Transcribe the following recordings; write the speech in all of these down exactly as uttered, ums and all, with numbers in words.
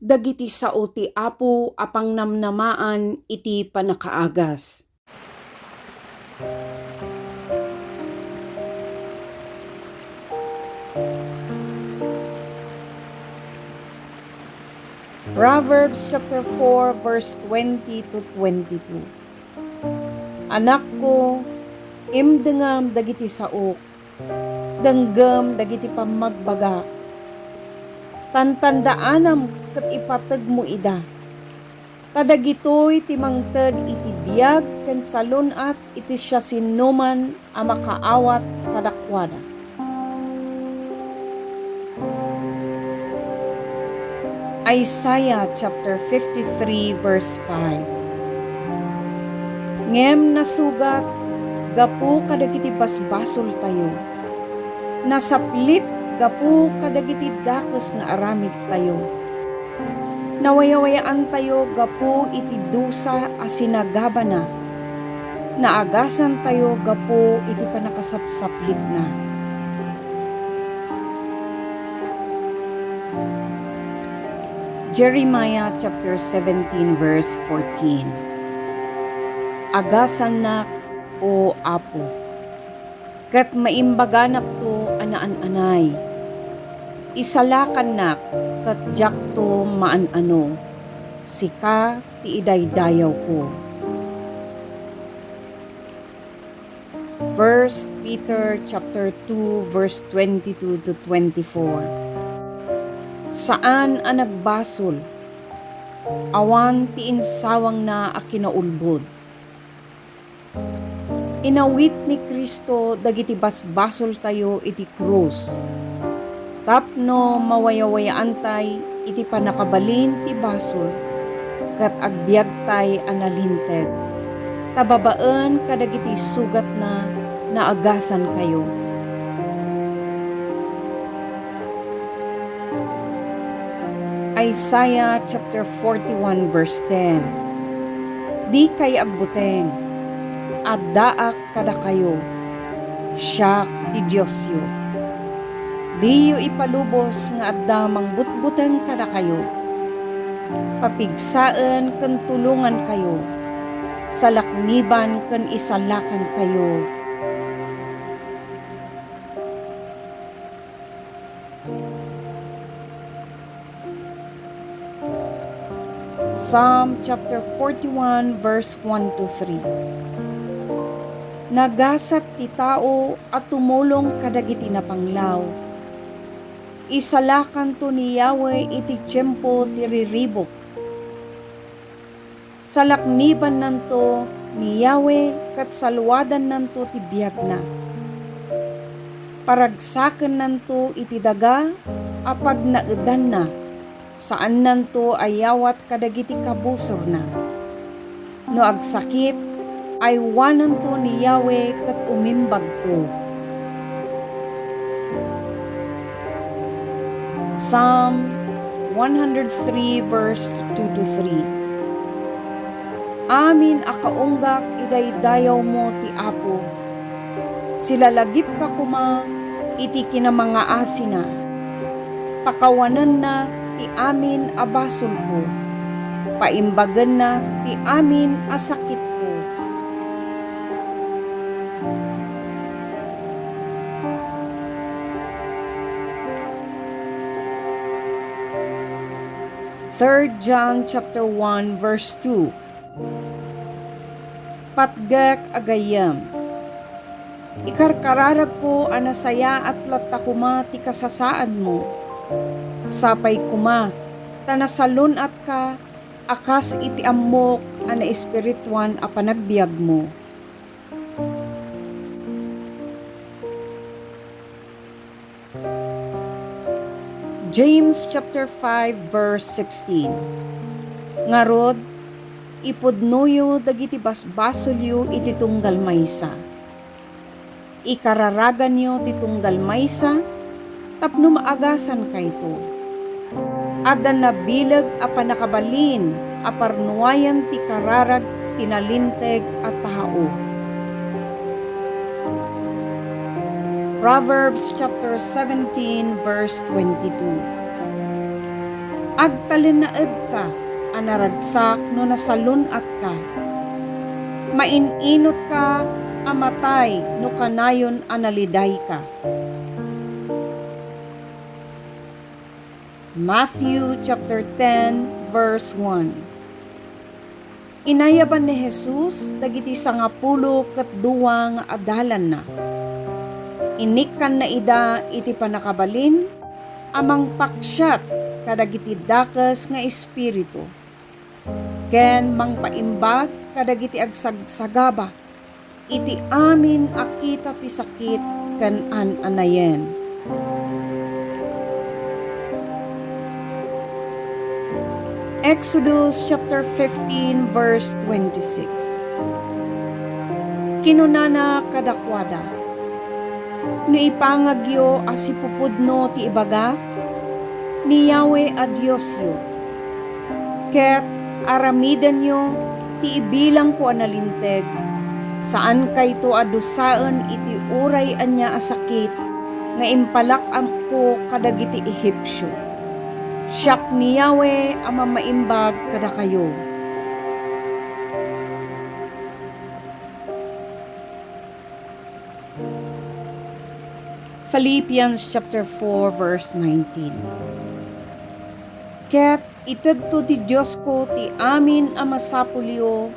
dagiti sao ti Apo a pangnamnamaan iti pannakaagas. Proverbs chapter four, verse twenty to twenty-two. Anakko, imdengam dagiti saok, denggem dagiti pammagbagak. Tantandaanam ket ipategmo ida. Ta dagitoy ti mangted iti biag ken salun-at iti siasinoman a makaawat kadakuada. Isaiah chapter fifty-three, verse five. Ngem nasugat gapu kadagiti basbasoltayo. Nasaplit gapu kadagiti dakes nga aramidtayo. Nawayawayaantayo gapu iti dusa a sinagabana. Naagasantayo gapu iti pannakasapsaplitna. Jeremiah chapter seventeen, verse fourteen. Agasannak, O Apo, ket maimbaganakto a naan-anay. Isalakannak ket diakto maan-ano. Sika ti idaydayawko. First Peter chapter two, verse twenty-two to twenty-four. Saan a nagbasol, awan ti insawangna a kinaulbod. Inawit ni Cristo dagiti basbasoltayo iti krus, tapno mawayawayaantay iti pannakabalin ti basol, ket agbiagtay a nalinteg, ta babaen kadagiti sugatna naagasankayo. Isaiah chapter forty-one, verse ten. Dikay agbuteng, addaak kadakayo, siak ti Diosyo. Diyo ipalubos nga adda mangbutbuteng kadakayo. Papigsaen ken tulongankayo, salakniban ken isalakankayo. Psalm chapter forty-one, verse one to three. Nagasat ti tao a tumulong kadagiti napanglaw. Isalakanto ni Yahweh iti tiempo ti riribuk. Salaknibannanto ni Yahweh ket saluadannanto ti biagna. Paragsakennanto iti daga a pagnaedanna, saannanto a yawat kadagiti kabusorna. No agsakit, aywananto ni Yahweh ket umimbagto. Psalm one hundred three, verse two to three. Amin a kaunggak, idaydayawmo ti Apo. Silalagipka koma iti kinamangaasina. Pakawanenna ti amin a basolko. Paimbagenna ti amin a sakitko. Third John chapter one, verse two. Patgek a gayyem, ikarkararagko a nasayaat latta koma ti kasasaadmo. Sapay koma ta nasalun-atka a kas iti ammok a naespirituan a panagbiagmo. James chapter five, verse sixteen. Ngarud, ipudnoyo dagiti basbasolyo iti tunggal maysa. Ikararaganyo ti tunggal maysa tapno maagasankayto. Adda nabileg a pannakabalin a parnuayen ti kararag ti nalinteg a tao. Proverbs chapter seventeen, verse twenty-two. Agtalinaedka a naragsak no nasalun-atka. Main-inutka a matay no kanayon a nalidayka. Matthew chapter ten, verse one. Inayaban ni Jesus dagiti sangapulo ket dua nga adalanna. Inikkanna ida iti pannakabalin a mangpaksiat kadagiti dakes nga espiritu, ken mangpaimbag kadagiti agsagsagaba iti amin a kita ti sakit ken an-anayen. Exodus chapter fifteen, verse twenty-six. Kinunana kadakuada, "No ipangagyo a sipupudno ti ibagak, ni Yahweh a Diosyo, ket aramidenyo ti ibilangko a nalinteg, saankayto a dusaen iti uray ania a sakit nga impalak-amko kadagiti Ehipsio. Siak ni Yahweh a mamaimbag kadakayo." Philippians chapter four, verse nineteen. Ket itedto ti Diosko ti amin a masapulyo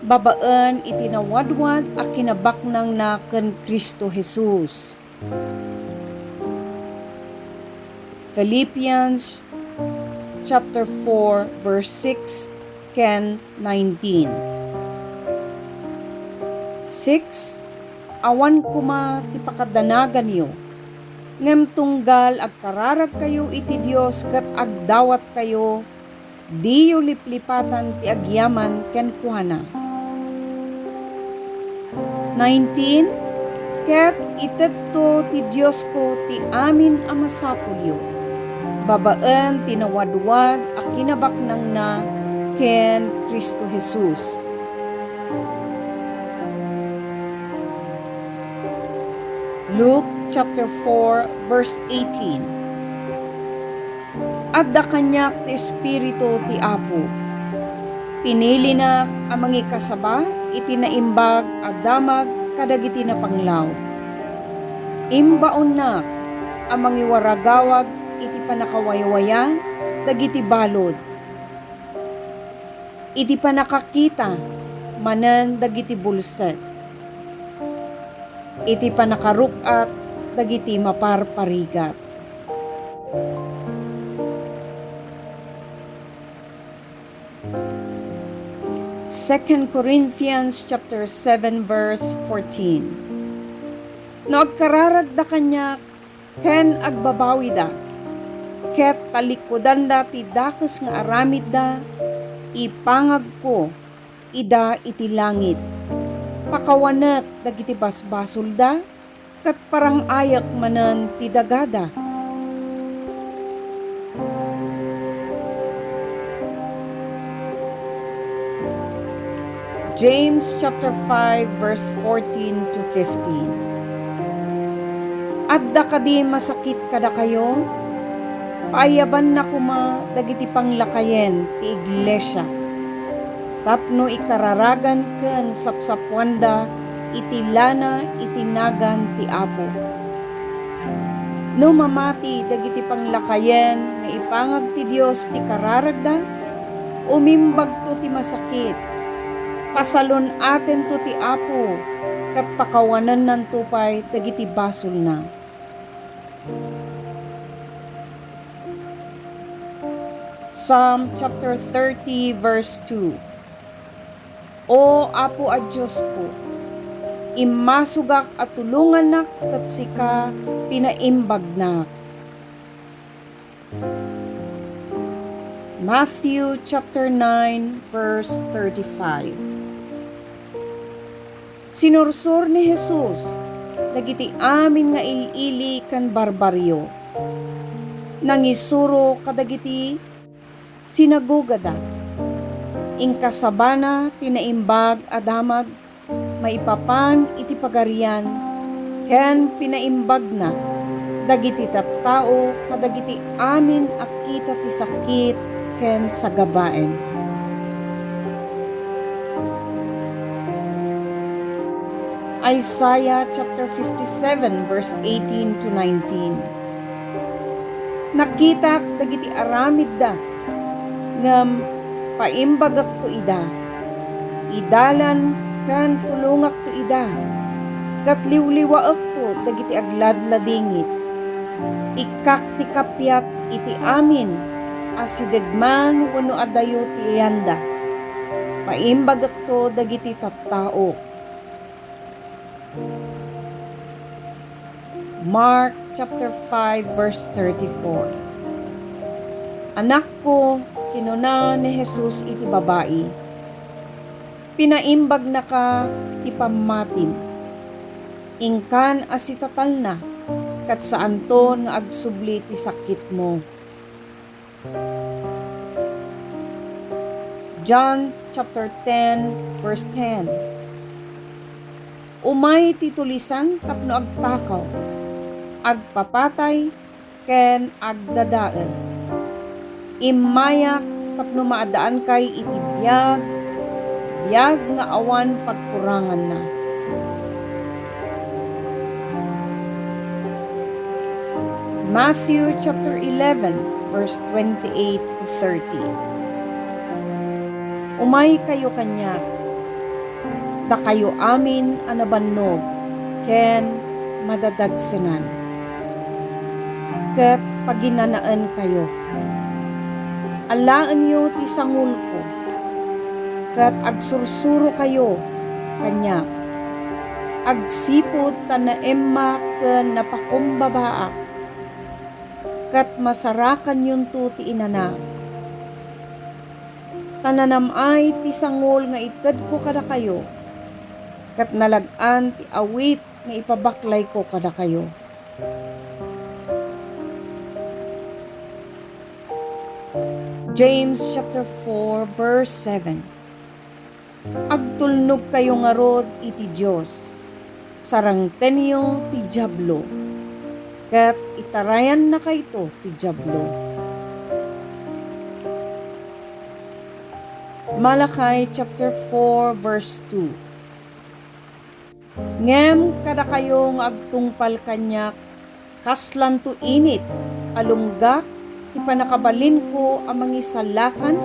babaen iti nawadwad a kinabaknangna ken Cristo Jesus. Philippians chapter four, verse six ken nineteen. Six, awan koma ti pakadanaganyo, ngem tunggal agkararagkayo iti Dios ket agdawatkayo, diyo liplipatan ti agyaman kenkuana. Nineteen, ket itedto ti Diosko ti amin a masapulyo, babaen ti nawadwad a kinabaknangna ken Cristo Jesus. Luke chapter four, verse eighteen. Adda kaniak ti Espiritu ti Apo. Pinilinak a mangikasaba iti naimbag a damag kadagiti napanglaw. Imbaonnak a mangiwaragawag iti pannakawaywaya dagiti balud, iti pannakakita manen dagiti bulsek, iti pannakaruk-at dagiti maparparigat. Second Corinthians chapter seven, verse fourteen. No agkararagda kaniak ken agbabawida, ket talikudanda ti dakes nga aramidda, ipangagko ida iti langit. Pakawanek dagiti basbasolda, ket parang-ayek manen ti dagada. James chapter five, verse fourteen to fifteen. Adda kadi masakit kadakayo? Paayabanna koma dagiti panglakayen ti iglesia, tapno ikararagan ken sapsapuanda iti lana iti nagan ti Apo. No mamati dagiti panglakayen nga ipangag ti Dios ti kararagda, umimbagto ti masakit, pasalun-atento ti Apo, ket pakawanennanto pay dagiti basolna. Psalm chapter thirty, verse two. O Apo a Diosko, immasugak a tulongannak ket sika pinaimbagnak. Matthew chapter nine, verse thirty-five. Sinursor ni Jesus dagiti amin nga il-ili ken barbarrio. Nangisuro kadagiti sinagogada. Inkasabana ti naimbag a damag maipapan iti Pagarian, ken pinaimbagna dagiti tattao kadagiti amin a kita ti sakit ken sagabaen. Isaiah chapter fifty-seven, verse eighteen to nineteen. Nakitak dagiti aramidda, ngem paimbagakto ida. Idalan ken tulongakto ida, ket liwliwaekto dagiti agladladingit. Ikkak ti kapiat iti amin a sidegman wenno adayo ti ayanda. Paimbagakto dagiti tattaok. Mark chapter five, verse thirty-four. "Anakko," kinuna ni Jesus iti babai, "pinaimbagnaka ti pammatim. Inkan a sitatalna, ket saanton nga agsubli ti sakitmo." John chapter ten, verse ten. Umay ti tulisan tapno agtakaw, agpapatay, ken agdadael. Immayak tapno maaddaankay iti biag, biag nga awan pagkuranganna. Matthew chapter eleven, verse twenty-eight to thirty. Umaykayo kaniak, dakayo amin a nabannog ken madadagsenan, ket paginanaenkayo. Alaenyo ti sangulko, ket agsursurokayo kaniak. Agsipud ta naemmak ken napakumbabaak, ket masarakanyonto ti inana. Ta nanam-ay ti sangul nga itedko kadakayo, ket nalag-an ti awit nga ipabaklayko kadakayo. James chapter four, verse seven. Agtulnogkayo ngarud iti Dios. Sarangtenyo ti Diablo, ket itarayannakayto ti Diablo. Malachi chapter four, verse two. Ngem kadakayo nga agtungpal kaniak, kaslanto init a lunggak ti pannakabalinko a mangisalakan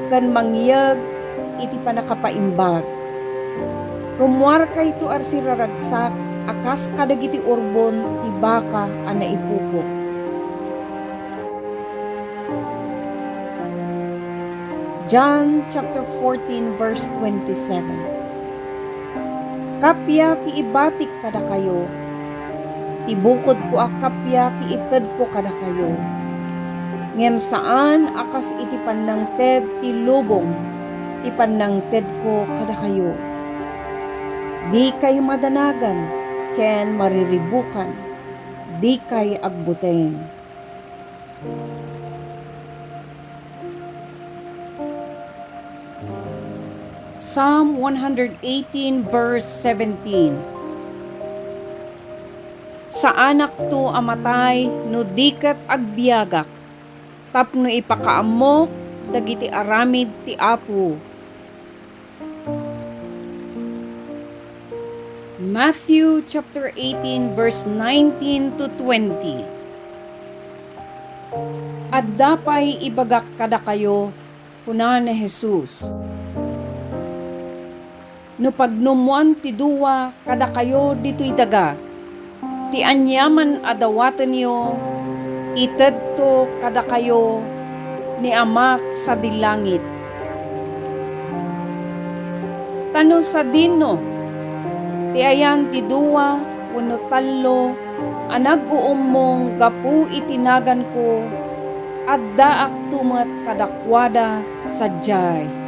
ken mangyeg iti pannakapaimbag. Rummuarkayto a siraragsak a kas kadagiti urbon ti baka a naipupok. John chapter fourteen, verse twenty-seven. Kappia ti ibatik kadakayo, ti bukodko a kappia ti itedko kadakayo, ngem saan a kas iti pannangted ti lubong ti pannangtedko kadakayo. Dikay madanagan ken mariribukan, dikay agbuteng. Psalm one hundred eighteen, verse seventeen. Saanakto a matay no di ket agbiagak, tapno ipakaammok dagiti aramid ti Apo. Matthew chapter eighteen, verse nineteen to twenty. Adda pay ibagak kadakayo, kuna ni Jesus. No pagnummoan ti dua kadakayo ditoy daga, ti aniaman a dawatenyo, itedto kadakayo ni Amak sadi langit. Ta no sadino ti ayan ti dua wenno tallo a nag-uummong gapu iti naganko, addaakto met kadakuada sadiay.